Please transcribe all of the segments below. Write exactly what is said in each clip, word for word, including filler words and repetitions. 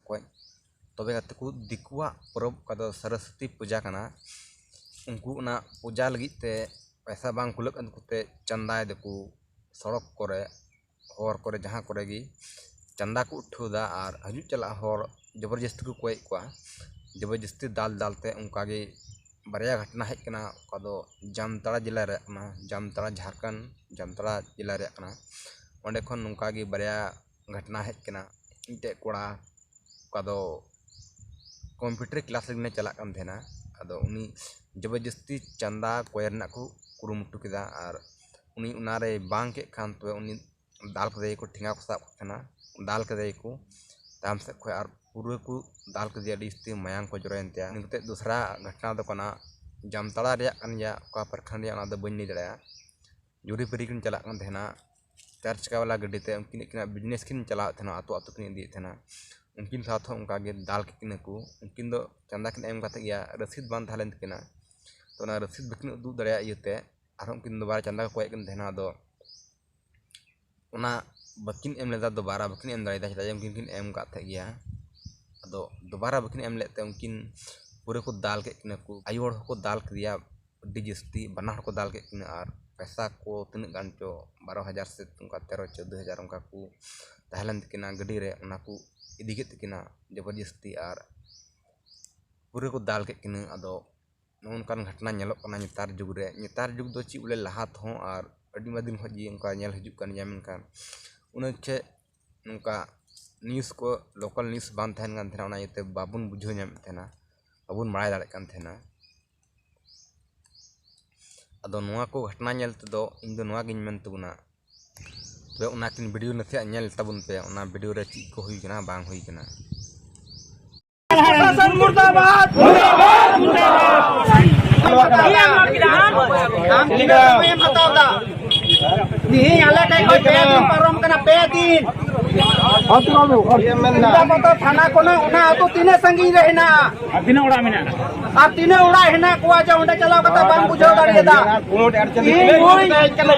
ᱠᱚ᱾ ᱛᱚᱵᱮ ᱠᱟᱛᱮ ᱠᱚ ᱫᱤᱠᱩᱣᱟᱜ ᱯᱚᱨᱚᱵᱽ, ᱚᱠᱟ ᱫᱚ ᱥᱚᱨᱚᱥᱚᱛᱤ ᱯᱩᱡᱟ ᱠᱟᱱᱟ, ᱩᱱᱠᱩ ᱚᱱᱟ ᱯᱩᱡᱟ ᱞᱟᱹᱜᱤᱫ ᱛᱮ ᱯᱚᱭᱥᱟ ᱵᱟᱝ ᱠᱩᱞᱟᱹᱜ ᱠᱟᱱ ᱛᱟᱠᱚ ᱛᱮ ᱪᱟᱸᱫᱟᱭ ᱫᱟᱠᱚ ᱥᱚᱲᱚᱠ ᱠᱚᱨᱮ, ᱦᱚᱨ ᱠᱚᱨᱮ, ᱡᱟᱦᱟᱸ ᱠᱚᱨᱮ ᱜᱮ ᱪᱟᱸᱫᱟ ᱠᱚ ᱩᱴᱷᱟᱹᱣ ᱮᱫᱟ ᱟᱨ ᱦᱤᱡᱩᱜ ᱪᱟᱞᱟᱜ ᱦᱚᱲ ᱡᱚᱵᱚᱨᱡᱚᱥᱛᱤ ᱠᱚ ᱠᱚᱭᱮᱫ ᱠᱚᱣᱟ᱾ ᱡᱚᱵᱚᱨᱡᱚᱥᱛᱤ ᱫᱟᱞ ᱫᱟᱞ ᱛᱮ ᱚᱱᱠᱟ ᱜᱮ ᱵᱟᱨᱭᱟ ᱜᱷᱚᱴᱚᱱᱟ ᱦᱮᱡ ᱠᱟᱱᱟ, ᱚᱠᱟ ᱫᱚ ᱡᱟᱢᱛᱟᱲᱟ ᱡᱮᱞᱟ ᱨᱮᱭᱟᱜ ᱠᱟᱱᱟ, ᱡᱟᱢᱛᱟᱲᱟ, ᱡᱷᱟᱲᱠᱷᱚᱸᱰ, ᱡᱟᱢᱛᱟᱲᱟ ᱡᱮᱞᱟ ᱨᱮᱭᱟᱜ ᱠᱟᱱᱟ᱾ ᱚᱸᱰᱮ ᱠᱷᱚᱱ ᱱᱚᱝᱠᱟ ᱜᱮ ᱵᱟᱨᱭᱟ ᱜᱷᱚᱴᱚᱱᱟ ᱦᱮᱡ ᱠᱟᱱᱟ᱾ ᱢᱤᱫᱴᱮᱡ ᱠᱚᱲᱟ, ᱚᱠᱟ ᱫᱚ ᱠᱚᱢᱯᱤᱭᱩᱴᱟᱨ ᱠᱞᱟᱥ ᱞᱟᱹᱜᱤᱫ ᱮ ᱪᱟᱞᱟᱜ ᱠᱟᱱ ᱛᱟᱦᱮᱱᱟ, ᱟᱫᱚ ᱩᱱᱤ ᱡᱚᱵᱚᱨᱡᱚᱥᱛᱤ ᱪᱟᱸᱫᱟ ᱠᱚᱭ ᱨᱮᱱᱟᱜ ᱠᱚ ᱠᱩᱨᱩᱢᱩᱴᱩ ᱠᱮᱫᱟ, ᱟᱨ ᱩᱱᱤ ᱚᱱᱟᱨᱮ ᱵᱟᱝ ᱠᱮᱫ ᱠᱷᱟᱱ, ᱛᱚᱵᱮ ᱩᱱᱤ ᱫᱟᱞ ᱠᱮᱫᱮᱭᱟᱠᱚ, ᱴᱷᱮᱸᱜᱟ ᱠᱚ ᱥᱟᱵ ᱠᱮᱫ ᱛᱟᱦᱮᱱᱟ, ᱫᱟᱞ ᱠᱮᱫᱮᱭᱟᱠᱚ ᱛᱟᱭᱚᱢ ᱥᱮᱫ ᱠᱷᱚᱱ, ᱟᱨ ᱯᱩᱨᱟᱹ ᱠᱚ ᱫᱟᱞ ᱠᱮᱫᱮᱭᱟ, ᱟᱹᱰᱤ ᱡᱟᱹᱥᱛᱤ ᱢᱟᱭᱟᱝ ᱠᱚ ᱡᱚᱨᱚᱭᱮᱱ ᱛᱟᱭᱟ᱾ ᱤᱱᱟᱹ ᱠᱟᱛᱮ ᱫᱚᱥᱨᱟ ᱜᱷᱚᱴᱚᱱᱟ ᱫᱚ ᱠᱟᱱᱟ ᱡᱟᱢᱛᱟᱲᱟ ᱨᱮᱭᱟᱜ ᱠᱟᱱ ᱜᱮᱭᱟ, ᱚᱠᱟ ᱯᱨᱚᱠᱷᱚᱸᱰ ᱨᱮᱭᱟᱜ ᱚᱱᱟ ᱫᱚ ᱵᱟᱹᱧ ᱞᱟᱹᱭ ᱫᱟᱲᱮᱭᱟᱜᱼᱟ᱾ ᱡᱩᱨᱤ ᱯᱟᱹᱨᱤ ᱠᱤᱱ ᱪᱟᱞᱟᱜ ᱠᱟᱱ ᱛᱟᱦᱮᱱᱟ ᱪᱟᱨ ᱪᱟᱠᱟ ᱵᱟᱞᱟ ᱜᱟᱹᱰᱤ ᱛᱮ, ᱩᱱᱠᱤᱱ ᱟᱹᱠᱤᱱᱟᱜ ᱵᱤᱡᱽᱱᱮᱥ ᱠᱤᱱ ᱪᱟᱞᱟᱣᱮᱫ ᱛᱟᱦᱮᱱᱟ, ᱟᱹᱛᱩ ᱟᱹᱛᱩ ᱠᱤᱱ ᱤᱫᱤᱭᱮᱫ ᱛᱟᱦᱮᱱᱟ᱾ ᱩᱱᱠᱤᱱ ᱥᱟᱶ ᱛᱮᱦᱚᱸ ᱚᱱᱠᱟ ᱜᱮ ᱫᱟᱞ ᱠᱮᱫ ᱠᱤᱱᱟ ᱠᱚ᱾ ᱩᱱᱠᱤᱱ ᱫᱚ ᱪᱟᱸᱫᱟ ᱠᱤᱱ ᱮᱢ ᱠᱟᱛᱮ ᱜᱮᱭᱟ, ᱨᱚᱥᱤᱫ ᱵᱟᱝ ᱛᱟᱦᱮᱸ ᱞᱮᱱ ᱛᱟᱹᱠᱤᱱᱟ, ᱛᱚ ᱚᱱᱟ ᱨᱚᱥᱤᱫ ᱵᱟᱹᱠᱤᱱ ᱩᱫᱩᱜ ᱫᱟᱲᱮᱭᱟᱜ ᱤᱭᱟᱹᱛᱮ ᱟᱨᱦᱚᱸ ᱩᱱᱠᱤᱱ ᱫᱚᱵᱟᱨᱟ ᱪᱟᱸᱫᱟ ᱠᱚ ᱠᱚᱭᱮᱫ ᱠᱤᱱ ᱛᱟᱦᱮᱱᱟ᱾ ᱟᱫᱚ ᱚᱱᱟ ᱵᱟᱹᱠᱤᱱ ᱮᱢ ᱞᱮᱫᱟ, ᱫᱚᱵᱟᱨᱟ ᱵᱟᱹᱠᱤᱱ ᱮᱢ ᱫᱟᱲᱮᱭᱟᱫᱟ, ᱪᱮᱫᱟᱜ ᱡᱮ ᱩᱱᱠᱤᱱ ᱠᱤᱱ ᱮᱢ ᱠᱟᱫ ᱛᱟᱦᱮᱸᱫ ᱜᱮᱭᱟ᱾ ᱟᱫᱚ ᱫᱚᱵᱟᱨᱟ ᱵᱟᱹᱠᱤᱱ ᱮᱢ ᱞᱮᱫ ᱛᱮ ᱩᱱᱠᱤᱱ ᱯᱩᱨᱟᱹ ᱠᱚ ᱫᱟᱞ ᱠᱮᱫ ᱠᱤᱱᱟ ᱠᱚ᱾ ᱟᱭᱳ ᱦᱚᱲ ᱦᱚᱸᱠᱚ ᱫᱟᱞ ᱠᱮᱫᱮᱭᱟ ᱟᱹᱰᱤ ᱡᱟᱹᱥᱛᱤ, ᱵᱟᱱᱟ ᱦᱚᱲ ᱠᱚ ᱫᱟᱞ ᱠᱮᱫ ᱠᱤᱱᱟ᱾ ᱟᱨ ᱯᱚᱭᱥᱟ ᱠᱚ ᱛᱤᱱᱟᱹᱜ ᱜᱟᱱ ᱪᱚ, ᱵᱟᱨᱚ ᱦᱟᱡᱟᱨ ᱥᱮ ᱚᱱᱠᱟ ᱛᱮᱨᱚ ᱪᱳᱫᱽᱫᱳ ᱦᱟᱡᱟᱨ ᱚᱱᱠᱟ ᱠᱚ ᱛᱟᱦᱮᱸ ᱞᱮᱱ ᱛᱟᱹᱠᱤᱱᱟ ᱜᱟᱹᱰᱤ ᱨᱮ, ᱚᱱᱟ ᱠᱚ ᱤᱫᱤ ᱠᱮᱫ ᱛᱟᱹᱠᱤᱱᱟ ᱡᱚᱵᱚᱨᱡᱚᱥᱛᱤ, ᱟᱨ ᱯᱩᱨᱟᱹ ᱠᱚ ᱫᱟᱞ ᱠᱮᱫ ᱠᱤᱱᱟ᱾ ᱟᱫᱚ ᱱᱚᱜᱼᱚ ᱱᱚᱝᱠᱟᱱ ᱜᱷᱚᱴᱚᱱᱟ ᱧᱮᱞᱚᱜ ᱠᱟᱱᱟ ᱱᱮᱛᱟᱨ ᱡᱩᱜᱽ ᱨᱮ᱾ ᱱᱮᱛᱟᱨ ᱡᱩᱜᱽ ᱫᱚ ᱪᱮᱫ ᱵᱚᱞᱮ, ᱞᱟᱦᱟ ᱛᱮᱦᱚᱸ ᱟᱨ ᱟᱹᱰᱤ ᱟᱭᱢᱟ ᱫᱤᱱ ᱠᱷᱚᱱ ᱜᱮ ᱚᱱᱠᱟ ᱧᱮᱞ ᱦᱤᱡᱩᱜ ᱠᱟᱱ ᱜᱮᱭᱟ, ᱢᱮᱱᱠᱷᱟᱱ ᱩᱱᱟᱹᱜ ᱪᱮᱫ ᱱᱚᱝᱠᱟ ᱱᱤᱭᱩᱡᱽ ᱠᱚ, ᱞᱳᱠᱟᱞ ᱱᱤᱭᱩᱡᱽ ᱵᱟᱝ ᱛᱟᱦᱮᱱ ᱠᱟᱱ ᱛᱟᱦᱮᱱᱟ, ᱚᱱᱟ ᱤᱭᱟᱹᱛᱮ ᱵᱟᱵᱚᱱ ᱵᱩᱡᱷᱟᱹᱣ ᱧᱟᱢᱮᱫ ᱛᱟᱦᱮᱱᱟ, ᱵᱟᱵᱚᱱ ᱵᱟᱲᱟᱭ ᱫᱟᱲᱮᱭᱟᱜ ᱠᱟᱱ ᱛᱟᱦᱮᱱᱟ᱾ ᱟᱫᱚ ᱱᱚᱣᱟ ᱠᱚ ᱜᱷᱚᱴᱚᱱᱟ ᱧᱮᱞ ᱛᱮᱫᱚ ᱤᱧ ᱫᱚ ᱱᱚᱣᱟ ᱜᱤᱧ ᱢᱮᱱ ᱛᱟᱵᱚᱱᱟ, ᱛᱚᱵᱮ ᱚᱱᱟ ᱠᱤᱱ ᱵᱷᱤᱰᱤᱭᱳ ᱱᱟᱥᱮᱭᱟᱜ ᱧᱮᱞ ᱛᱟᱵᱚᱱ ᱯᱮ, ᱚᱱᱟ ᱵᱷᱤᱰᱤᱭᱳ ᱨᱮ ᱪᱮᱫ ᱠᱚ ᱦᱩᱭ ᱠᱟᱱᱟ, ᱵᱟᱝ ᱦᱩᱭ ᱠᱟᱱᱟ᱾ ᱯᱨᱚᱥᱟᱥᱚᱱ ᱢᱩᱨᱫᱟᱵᱟᱫ! ᱢᱩᱨᱫᱟᱵᱟᱫ! ᱟᱢ ᱛᱤᱱᱟᱹᱜ ᱥᱚᱢᱚᱭᱮᱢ ᱦᱟᱛᱟᱣ ᱫᱟ? ᱛᱤᱦᱤᱧ ᱟᱞᱮ ᱴᱷᱮᱱ ᱠᱷᱚᱱ ᱯᱮ ᱫᱤᱱ ᱯᱟᱨᱚᱢ ᱠᱟᱱᱟ, ᱯᱮ ᱫᱤᱱ᱾ ᱫᱩᱨᱜᱟᱯᱚᱛᱚ ᱛᱷᱟᱱᱟ ᱠᱷᱚᱱᱟᱜ ᱚᱱᱟ ᱟᱹᱛᱩ ᱛᱤᱱᱟᱹᱜ ᱥᱟᱺᱜᱤᱧ ᱨᱮ ᱦᱮᱱᱟᱜᱼᱟ? ᱟᱨ ᱛᱤᱱᱟᱹᱜ ᱚᱲᱟᱜ ᱢᱮᱱᱟᱜᱼᱟ? ᱟᱨ ᱛᱤᱱᱟᱹᱜ ᱚᱲᱟᱜ ᱦᱮᱱᱟᱜ ᱠᱚᱣᱟ ᱡᱮ ᱚᱸᱰᱮ ᱪᱟᱞᱟᱣ ᱠᱟᱛᱮ ᱵᱟᱢ ᱵᱩᱡᱷᱟᱹᱣ ᱫᱟᱲᱮᱭᱟᱫᱟ? ᱛᱤᱦᱤᱧ ᱱᱩᱭ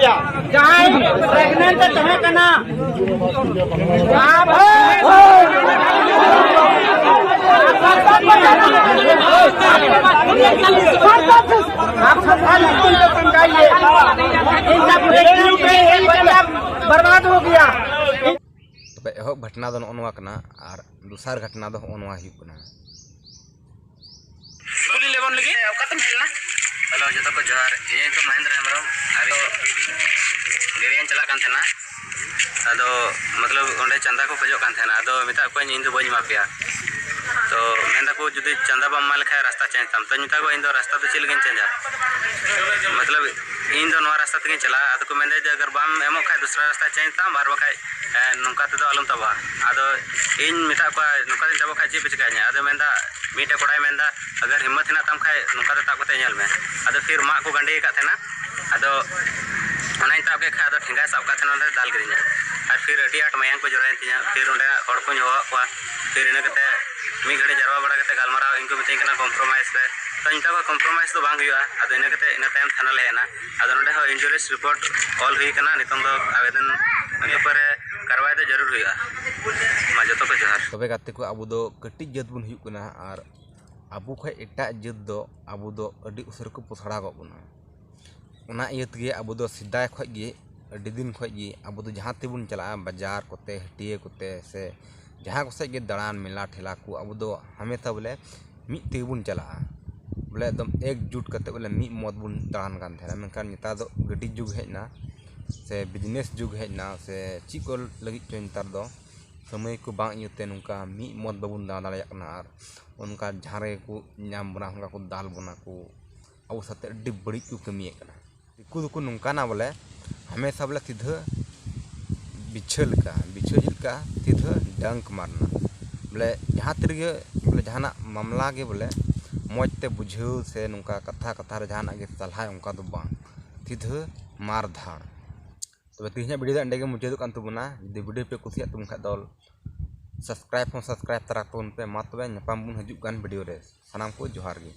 ᱡᱟᱦᱟᱸᱭ ᱯᱨᱮᱜᱱᱮᱱᱴ ᱮ ᱛᱟᱦᱮᱸ ᱠᱟᱱᱟ, ᱟᱢ ᱜᱷᱚᱴᱱᱟ ᱫᱚ ᱱᱚᱜᱼᱚ ᱱᱚᱣᱟ ᱠᱟᱱᱟ, ᱟᱨ ᱫᱚᱥᱟᱨ ᱜᱷᱚᱴᱱᱟ ᱫᱚ ᱦᱚᱸᱜᱼᱚ ᱱᱚᱣᱟ ᱦᱩᱭᱩᱜ ᱠᱟᱱᱟ᱾ ᱠᱩᱞᱤ ᱞᱮᱵᱚᱱ ᱞᱟᱹᱜᱤᱫ᱾ ᱦᱮᱸ, ᱚᱠᱟᱛᱮᱢ ᱦᱮᱡ ᱞᱮᱱᱟ? ᱦᱮᱞᱳ, ᱡᱚᱛᱚ ᱠᱚ ᱡᱚᱦᱟᱨ᱾ ᱤᱧ ᱫᱚ ᱢᱚᱦᱮᱱᱫᱨᱚ ᱦᱮᱢᱵᱨᱚᱢ᱾ ᱟᱨ ᱤᱧ ᱫᱚ ᱜᱟᱹᱰᱤᱭᱟᱹᱧ ᱪᱟᱞᱟᱜ ᱠᱟᱱ ᱛᱟᱦᱮᱱᱟ᱾ ᱟᱫᱚ, ᱢᱚᱛᱞᱚᱵ, ᱚᱸᱰᱮ ᱪᱟᱸᱫᱟ ᱠᱚ ᱠᱷᱚᱡᱚᱜ ᱠᱟᱱ ᱛᱟᱦᱮᱱᱟ᱾ ᱟᱫᱚ ᱢᱮᱛᱟᱜ ᱠᱚᱣᱟᱧ, "ᱤᱧ ᱫᱚ ᱵᱟᱹᱧ ᱮᱢᱟ ᱯᱮᱭᱟ᱾" ᱛᱚ ᱢᱮᱱ ᱫᱟᱠᱚ, "ᱡᱩᱫᱤ ᱪᱟᱸᱫᱟ ᱵᱟᱢ ᱮᱢᱟ ᱞᱮᱠᱷᱟᱡ ᱨᱟᱥᱛᱟ ᱪᱮᱧᱡᱽ ᱛᱟᱢ᱾" ᱛᱚᱧ ᱢᱮᱛᱟ ᱠᱚᱣᱟ, "ᱤᱧ ᱫᱚ ᱨᱟᱥᱛᱟ ᱫᱚ ᱪᱮᱫ ᱞᱟᱹᱜᱤᱫ ᱤᱧ ᱪᱮᱧᱡᱟ? ᱢᱚᱛᱞᱚᱵ, ᱤᱧ ᱫᱚ ᱱᱚᱣᱟ ᱨᱟᱥᱛᱟ ᱛᱮᱜᱤᱧ ᱪᱟᱞᱟᱜᱼᱟ᱾" ᱟᱫᱚ ᱠᱚ ᱢᱮᱱᱫᱟ ᱡᱮ, "ᱟᱜᱟᱨ ᱵᱟᱢ ᱮᱢᱚᱜ ᱠᱷᱟᱡ ᱫᱚᱥᱨᱟ ᱨᱟᱥᱛᱟ ᱪᱮᱧᱡᱽ ᱛᱟᱢ, ᱟᱨ ᱵᱟᱠᱷᱟᱡ, ᱮ, ᱱᱚᱝᱠᱟ ᱛᱮᱫᱚ ᱟᱞᱚᱢ ᱛᱟᱵᱚᱜᱼᱟ᱾" ᱟᱫᱚ ᱤᱧ ᱢᱮᱛᱟᱜ ᱠᱚᱣᱟ, "ᱱᱚᱝᱠᱟ ᱛᱮᱧ ᱛᱟᱵᱚᱜ ᱠᱷᱟᱡ ᱪᱮᱫ ᱯᱮ ᱪᱤᱠᱟᱹᱧᱟ?" ᱟᱫᱚ ᱢᱮᱱᱫᱟ, ᱢᱤᱫᱴᱮᱡ ᱠᱚᱲᱟᱭ ᱢᱮᱱᱫᱟ, "ᱟᱜᱟᱨ ᱦᱤᱢᱢᱚᱛ ᱦᱮᱱᱟᱜ ᱛᱟᱢ ᱠᱷᱟᱡ, ᱱᱚᱝᱠᱟ ᱛᱮ ᱛᱟᱵ ᱠᱟᱛᱮ ᱧᱮᱞ ᱢᱮ᱾" ᱟᱫᱚ ᱯᱷᱤᱨ ᱢᱟᱜ ᱠᱚ ᱜᱟᱸᱰᱮ ᱟᱠᱟᱫ ᱛᱟᱦᱮᱱᱟ᱾ ᱟᱫᱚ ᱚᱱᱟᱧ ᱛᱟᱵ ᱠᱮᱫ ᱠᱷᱟᱡ, ᱟᱫᱚ ᱴᱷᱮᱸᱜᱟᱭ ᱥᱟᱵ ᱠᱟᱜ ᱛᱟᱦᱮᱱᱟ, ᱚᱸᱰᱮ ᱫᱟᱞ ᱠᱤᱫᱤᱧᱟ᱾ ᱟᱨ ᱯᱷᱤᱨ ᱟᱹᱰᱤ ᱟᱸᱴ ᱢᱟᱭᱟᱝ ᱠᱚ ᱡᱚᱨᱚᱭᱮᱱ ᱛᱤᱧᱟ᱾ ᱯᱷᱤᱨ ᱚᱸᱰᱮ ᱦᱚᱲ ᱠᱚᱧ ᱦᱚᱦᱚᱣᱟᱫ ᱠᱚᱣᱟ᱾ ᱯᱷᱤᱨ ᱤᱱᱟᱹ ᱠᱟᱛᱮ ᱢᱤᱫ ᱜᱷᱟᱹᱲᱤ ᱡᱟᱨᱣᱟ ᱵᱟᱲᱟ ᱠᱟᱛᱮ ᱜᱟᱞᱢᱟᱨᱟᱣ, ᱤᱧ ᱠᱚ ᱢᱤᱛᱟᱹᱧ ᱠᱟᱱᱟ, "ᱠᱚᱢᱯᱨᱳᱢᱟᱭᱤᱡᱽ ᱨᱮ᱾" ᱛᱚ ᱢᱮᱛᱟ ᱠᱚᱣᱟ, "ᱠᱚᱢᱯᱨᱳᱢᱟᱭᱤᱡᱽ ᱫᱚ ᱵᱟᱝ ᱦᱩᱭᱩᱜᱼᱟ᱾" ᱟᱫᱚ ᱤᱱᱟᱹ ᱠᱟᱛᱮ ᱤᱱᱟᱹ ᱛᱟᱭᱚᱢ ᱛᱷᱟᱱᱟ ᱞᱮ ᱦᱮᱡ ᱮᱱᱟ᱾ ᱟᱫᱚ ᱱᱚᱸᱰᱮ ᱦᱚᱸ injuries report ᱚᱞ ᱦᱩᱭ ᱠᱟᱱᱟ᱾ ᱱᱤᱛᱚᱝ ᱫᱚ ᱟᱵᱮᱫᱚᱱ ᱵᱮᱯᱟᱨ ᱨᱮ ᱠᱟᱨᱣᱟᱭ ᱫᱚ ᱡᱟᱹᱨᱩᱲ ᱦᱩᱭᱩᱜᱼᱟ᱾ ᱢᱟ ᱡᱚᱛᱚ ᱠᱚ ᱡᱚᱦᱟᱨ᱾ ᱛᱚᱵᱮ ᱜᱟᱛᱮ ᱠᱚ, ᱟᱵᱚ ᱫᱚ ᱠᱟᱹᱴᱤᱡ ᱡᱟᱹᱛ ᱵᱚᱱ ᱦᱩᱭᱩᱜ ᱠᱟᱱᱟ, ᱟᱨ ᱟᱵᱚ ᱠᱷᱚᱡ ᱮᱴᱟᱜ ᱡᱟᱹᱛ ᱫᱚ ᱟᱵᱚ ᱫᱚ ᱟᱹᱰᱤ ᱩᱥᱟᱹᱨᱟ ᱠᱚ ᱯᱚᱥᱲᱟᱣ ᱜᱚᱫ ᱵᱚᱱᱟ᱾ ᱚᱱᱟ ᱤᱭᱟᱹ ᱛᱮᱜᱮ ᱟᱵᱚ ᱫᱚ ᱥᱮᱫᱟᱭ ᱠᱷᱚᱡ ᱜᱮ, ᱟᱹᱰᱤ ᱫᱤᱱ ᱠᱷᱚᱡ ᱜᱮ ᱟᱵᱚ ᱫᱚ ᱡᱟᱦᱟᱸ ᱛᱮᱵᱚᱱ ᱪᱟᱞᱟᱜᱼᱟ, ᱵᱟᱡᱟᱨ ᱠᱚᱛᱮ, ᱦᱟᱹᱴᱤᱭᱟᱹ ᱠᱚᱛᱮ, ᱥᱮ ᱡᱟᱦᱟᱸ ᱠᱚᱥᱮᱫ ᱜᱮ ᱫᱟᱬᱟᱱ, ᱢᱮᱞᱟ ᱴᱷᱮᱞᱟ ᱠᱚ, ᱟᱵᱚ ᱫᱚ ᱦᱟᱢᱮᱥᱟ ᱵᱚᱞᱮ ᱢᱤᱫ ᱛᱮᱜᱮ ᱵᱚᱱ ᱪᱟᱞᱟᱜᱼᱟ᱾ ᱵᱚᱞᱮ ᱮᱠᱫᱚᱢ ᱮᱠᱡᱩᱴ ᱠᱟᱛᱮ ᱵᱚᱞᱮ ᱢᱤᱫ ᱢᱚᱛ ᱵᱚᱱ ᱫᱟᱬᱟᱱ ᱠᱟᱱ ᱛᱟᱦᱮᱱᱟ᱾ ᱢᱮᱱᱠᱷᱟᱱ ᱱᱮᱛᱟᱨ ᱫᱚ ᱜᱟᱹᱰᱤ ᱡᱩᱜᱽ ᱦᱮᱡ ᱮᱱᱟ, ᱥᱮ business ᱡᱩᱜᱽ ᱦᱮᱡ ᱮᱱᱟ, ᱥᱮ ᱪᱮᱫ ᱠᱚ ᱞᱟᱹᱜᱤᱫ ᱪᱚ ᱱᱮᱛᱟᱨ ᱫᱚ ᱥᱚᱢᱚᱭ ᱠᱚ ᱵᱟᱝ ᱤᱭᱟᱹᱛᱮ ᱱᱚᱝᱠᱟ ᱢᱤᱫ ᱢᱚᱛ ᱵᱟᱵᱚᱱ ᱫᱟᱬᱟ ᱫᱟᱲᱮᱭᱟᱜ ᱠᱟᱱᱟ᱾ ᱟᱨ ᱚᱱᱠᱟ ᱡᱟᱦᱟᱸ ᱨᱮᱜᱮ ᱠᱚ ᱧᱟᱢ ᱵᱚᱱᱟ, ᱚᱱᱠᱟ ᱠᱚ ᱫᱟᱞ ᱵᱚᱱᱟ ᱠᱚ, ᱟᱵᱚ ᱥᱟᱛᱮ ᱟᱹᱰᱤ ᱵᱟᱹᱲᱤᱡ ᱠᱚ ᱠᱟᱹᱢᱤᱭᱮᱫ ᱠᱟᱱᱟ᱾ ᱫᱤᱠᱩ ᱫᱚᱠᱚ ᱱᱚᱝᱠᱟᱱᱟ ᱵᱚᱞᱮ, ᱦᱟᱢᱮᱥᱟ ᱵᱚᱞᱮ ᱥᱤᱫᱷᱟᱹ ᱵᱤᱪᱷᱟᱹ ᱞᱮᱠᱟ, ᱵᱤᱪᱷᱟᱹ ᱪᱮᱫ ᱞᱮᱠᱟ? ᱥᱤᱫᱷᱟᱹ ᱰᱟᱝ ᱠᱚ ᱢᱟᱨᱱᱟ᱾ ᱵᱚᱞᱮ ᱡᱟᱦᱟᱸ ᱛᱤ ᱨᱮᱜᱮ ᱵᱚᱞᱮ ᱡᱟᱦᱟᱱᱟᱜ ᱢᱟᱢᱞᱟ ᱜᱮ ᱵᱚᱞᱮ ᱢᱚᱡᱽ ᱛᱮ ᱵᱩᱡᱷᱟᱹᱣ ᱥᱮ ᱱᱚᱝᱠᱟ ᱠᱟᱛᱷᱟ ᱠᱟᱛᱷᱟ ᱨᱮ ᱡᱟᱦᱟᱱᱟᱜ ᱜᱮ ᱥᱟᱞᱦᱟᱭ, ᱚᱱᱠᱟ ᱫᱚ ᱵᱟᱝ, ᱥᱤᱫᱷᱟᱹ ᱢᱟᱨ ᱫᱷᱟᱲ᱾ ᱛᱚᱵᱮ ᱛᱮᱦᱮᱧᱟᱜ video ᱫᱚ ᱮᱸᱰᱮ ᱜᱮ ᱢᱩᱪᱟᱹᱫᱚᱜ ᱠᱟᱱ ᱛᱟᱵᱚᱱᱟ᱾ ᱡᱩᱫᱤ video ᱯᱮ ᱠᱩᱥᱤᱭᱟᱜ ᱛᱟᱵᱚᱱ ᱠᱷᱟᱡ ᱫᱚ subscribe ᱦᱚᱸ subscribe ᱛᱟᱨᱟ ᱛᱟᱵᱚᱱ ᱯᱮ᱾ ᱢᱟ ᱛᱚᱵᱮ ᱧᱟᱯᱟᱢ ᱵᱚᱱ ᱦᱤᱡᱩᱜ ᱠᱟᱱ video ᱨᱮ᱾ ᱥᱟᱱᱟᱢ ᱠᱚ ᱡᱚᱦᱟᱨ ᱜᱮ᱾